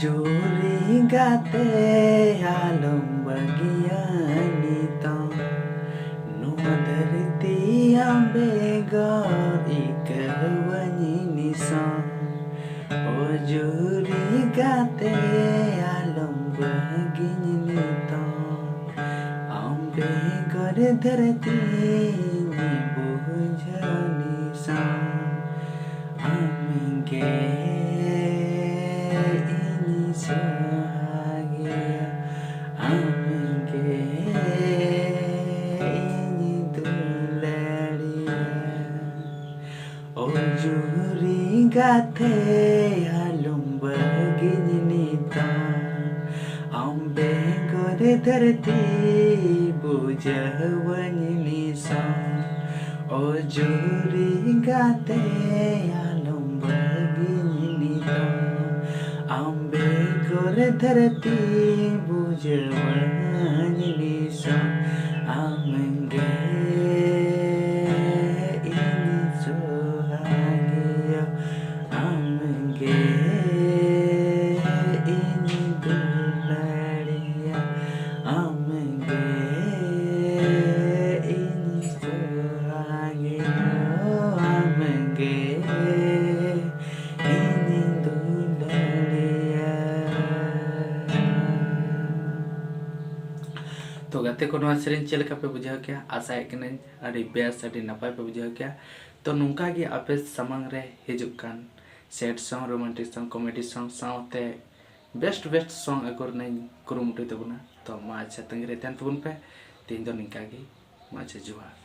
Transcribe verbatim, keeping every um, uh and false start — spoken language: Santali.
ᱡᱩᱨᱤ ᱜᱟᱛᱮ ᱟᱞᱚᱢ ᱵᱟᱹᱜᱤᱭᱟ ᱱᱤᱛᱚᱜ, ᱱᱚᱣᱟ ᱫᱷᱟᱹᱨᱛᱤ ᱟᱢ ᱵᱮᱜᱚᱨ ᱤᱠᱟᱹᱣᱟᱹᱧ ᱱᱤᱥᱚᱜ᱾ ᱚ ᱡᱩᱨᱤ ᱜᱟᱛᱮ ᱟᱞᱚᱢ ᱵᱟᱹᱜᱤᱧ ᱱᱤᱛᱚᱜ, ᱟᱢ ᱵᱮᱜᱚᱨ ᱫᱷᱟᱹᱨᱛᱤᱧ ᱵᱩᱡᱷᱟᱹᱣ ᱱᱤᱥᱚᱜ᱾ ᱟᱢ ᱜᱮ ᱤᱧ ᱥᱚᱦᱟᱜᱤᱭᱟᱹ, ᱟᱢ ᱜᱮ ᱤᱧ ᱫᱩᱞᱟᱹᱲᱤᱭᱟᱹ᱾ ᱚ ᱡᱩᱨᱤ ᱜᱟᱛᱮ ᱟᱞᱚᱢ ᱵᱟᱹᱜᱤᱧ ᱱᱤᱛᱚᱜ, ᱟᱢ ᱵᱮᱜᱚᱨ ᱫᱷᱟᱹᱨᱛᱤ ᱵᱩᱡᱷᱟᱹᱣᱟᱹᱧ ᱱᱤᱥᱚᱜ᱾ ᱚ ᱡᱩᱨᱤ ᱜᱟᱛᱮ ᱟᱞᱚᱢ ᱵᱟᱹᱜᱤᱧ ᱱᱤᱛᱚᱜ, ᱟᱢ ᱵᱮᱜᱚᱨ ᱫᱷᱟᱹᱨᱛᱤ ᱵᱩᱡᱷᱟᱹᱣᱟᱹᱧ ᱱᱤᱥᱚᱜ᱾ ᱟᱢ ᱜᱮ ᱤᱧ ᱥᱚᱦᱟᱜᱤᱭᱟᱹ, ᱟᱢ ᱜᱮ ᱤᱧ ᱫᱩᱞᱟᱹᱲᱤᱭᱟᱹ, ᱟᱢ ᱜᱮ ᱤᱧ ᱥᱚᱦᱟᱜᱤᱭᱟᱹ, ᱟᱢ ᱜᱮ ᱤᱧ ᱫᱩᱞᱟᱹᱲᱤᱭᱟᱹ᱾ ᱛᱚ ᱜᱟᱛᱮ ᱠᱚ, ᱱᱚᱣᱟ ᱥᱮᱨᱮᱧ ᱪᱮᱫ ᱞᱮᱠᱟ ᱯᱮ ᱵᱩᱡᱷᱟᱹᱣ ᱠᱮᱜᱼᱟ? ᱟᱥᱟᱭᱮᱫ ᱠᱟᱹᱱᱟᱹᱧ ᱟᱹᱰᱤ ᱵᱮᱥ, ᱟᱹᱰᱤ ᱱᱟᱯᱟᱭ ᱯᱮ ᱵᱩᱡᱷᱟᱹᱣ ᱠᱮᱜᱼᱟ᱾ ᱛᱚ ᱱᱚᱝᱠᱟ ᱜᱮ ᱟᱯᱮ ᱥᱟᱢᱟᱝ ᱨᱮ ᱦᱤᱡᱩᱜ ᱠᱟᱱ sad song, romantic song, comedy song ᱥᱟᱶᱛᱮ best best song ᱟᱹᱜᱩ ᱨᱮᱱᱟᱜ ᱤᱧ ᱠᱩᱨᱩᱢᱩᱴᱩᱭ ᱛᱟᱵᱚᱱᱟ᱾ ᱛᱚ ᱢᱟ ᱟᱪᱪᱷᱟ, ᱛᱟᱺᱜᱤ ᱨᱮ ᱛᱟᱦᱮᱱ ᱛᱟᱵᱚᱱ ᱯᱮ᱾ ᱛᱮᱦᱮᱧ ᱫᱚ ᱱᱤᱝᱠᱟ ᱜᱮ᱾ ᱢᱟ ᱟᱪᱪᱷᱟ, ᱡᱚᱦᱟᱨ᱾